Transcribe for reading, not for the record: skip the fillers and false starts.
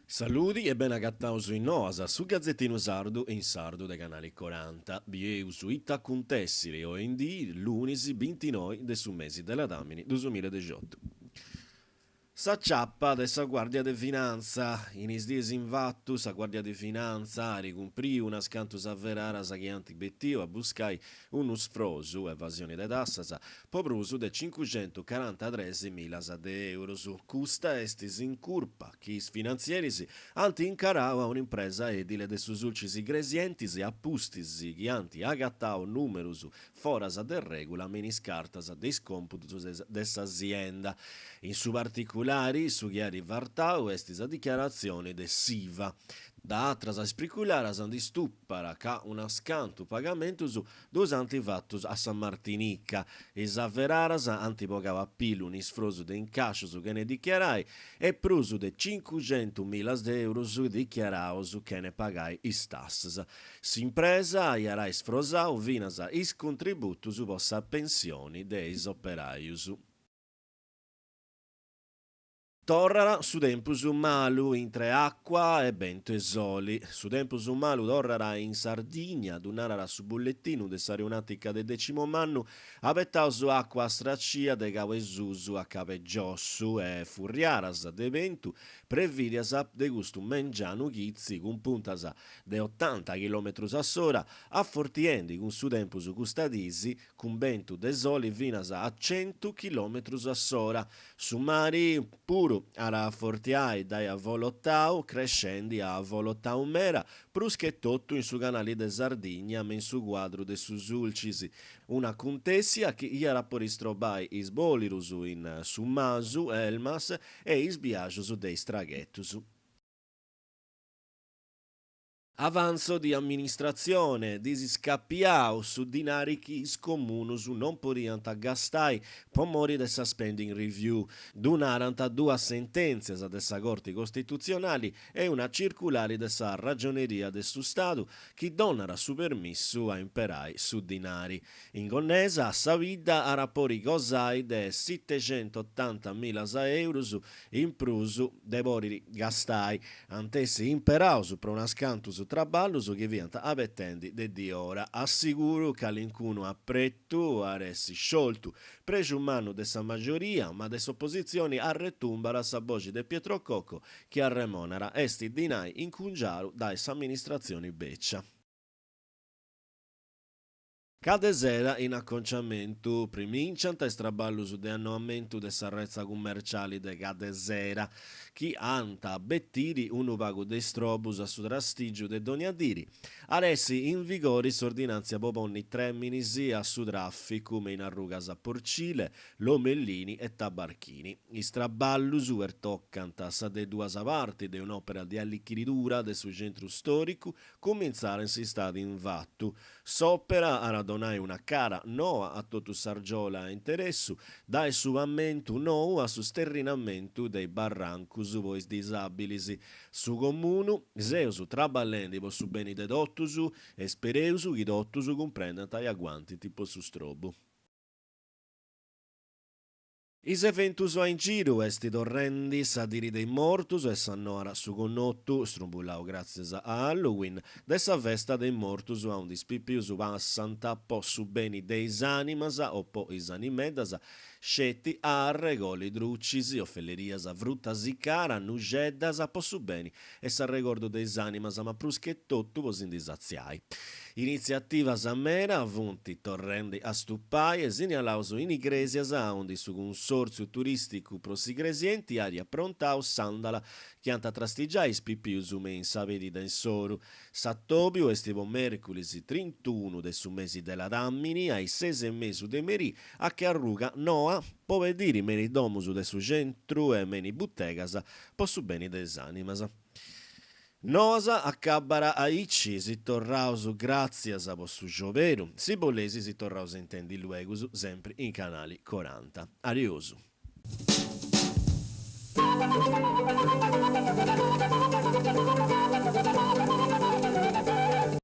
Saludi e bene agataus in Noas, su gazetinu sardu in sardu de Canali Coranta. Bieus ita acuntessiri oindii, lunis bintinoi de su mesi de ladamini duusmilla e dexiotu. S'aciapa de sa Guàrdia de Finantza. In is dies in fatu sa Guàrdia de Finantza at cumpriu unas cantu averaras chi ant betiu a buscai unu sfrosu, evasioni de tassas, po prus de cincuxentucarantatres milas de euros. Custa est s'incurpa chi is finantzieris ant incarau a un'impresa edile de su Sulcis Igresientis a pustis chi ant agatau nùmerus foras de règula me in is cartas de is còmputus de sa sienda. In su particulari, su chi at fartau est sa dichiaratzioni de s'IVA. Da atras spricullaras ndi stupat ca unas cantu pagamentus ddus ant fatus a sa Martinica. Is averaras ant bogau a pilu un'isfrosu de incàscius chene dichiarai e prus de cincuxentu milas de eurus dichiaraus chene pagai is tassas. S'impresa aiat isfrosau finas is contributus po sa pensioni de is operajus. Torrat su tempus malu intre àcua e bentu e soli. Su tempus malu torrat in Sardigna, ddu narat su bulletinu de s'Aeronàutica de Decimomannu, Abetaus àcua stracia de cau 'e susu a cab 'e giossu e furriaras de bentu prevìdias de custu mengianu chitzi cun puntas de otanta chilòmetrus a s'ora, afortiendi cun su tempus custa diis cun bentu de soli finas a centu chilòmetrus a s'ora. Su mari puru at a afortiai dae avolotau, crescendi a avolotau mera, prus che totu in su canali de Sardigna me in su cuadru de su Sulcis, una cuntèssia chi iat a podi strobai is bòlirus in Su Masu, Elmas e is biàgius de is traghetus. Avanzo di amministratzione, ddis scapiau su dinari chi is comunus non podiant gastai po mori de sa spending review. Ddu narant duas sentèntzias de sa Corti Costitutzionali e una circulari de sa Ragioneria de su Stadu chi donat su permissu a imperai su dinari. In Gonnesa sa bidda at a podi gosai de sitexentotantamilas eurus in prus de pòdiri gastai, ant essi imperaus pro unas cantus traballus chi fiant abetendi de diora. A siguru calincunu apretu at essi scioltu. Prexu mannu de sa majoria, ma de s'opositzioni arretumbat sa boxi de Pietro Cocco chi arremonat est dinai incungiau dae s'amministratzioni bècia. Cadesera in aconciamentu, Primìnciant is traballus de annoamentu de sa retza cummerciali de Cadesera, chi ant a betiri unu pagu de istrobus a su trastìgiu de dònnia diri. At essi in vigori s'ordinàntzia po ponni trèminis a su tràficu me in arrugas Porcile, Lomellini e Tabarchini. Is traballus pertocant sa de duas parti de un'òpera de allichiridura de su centru stòricu Cumintzada in s'istadi in fatu, s'òpera at a donai una cara noa a totu s'argiola a interessu, dae su pamentu nou a su sterrinamentu de is barrancus po is disàbilis. Su Comunu, Seus traballendi po su beni de totus e spereus chi totus cumprendant e aguantint po su strobu. Is eventus a in giru est torrendi sa diri de is mortus e s'annoat su connotu, strumbullau gràtzias a Halloween, de sa festa de is mortus aundi is pipius passant po su beni de is ànimas o po is animeddas sceti a arregolli drucis, ofellerias, fruta sicara, nuxeddas po su beni e s'arregordu de is ànimas ma prus che totu po si ndi satziai. Initziativas meda funt torrendi a stupai e sinnialaus in Igrèsias aundi su Cunsòrtziu Turìsticu pro s'Igresienti at aprontau s'àndala chi ant a trastigiai is pipius me in sa pedida insoru. S'atòbiu est po mèrculis trintunu de su mesi de ladàmini a is ses e mesu de merì a che arruga noa po pediri me in is domus de su centru e me in is butegas po su beni de is ànimas. Noas acabat aici, si torraus gràtzias po su scioberu, si boleis si torraus a intendi luegus sempri in Canali Coranta. Ariosu.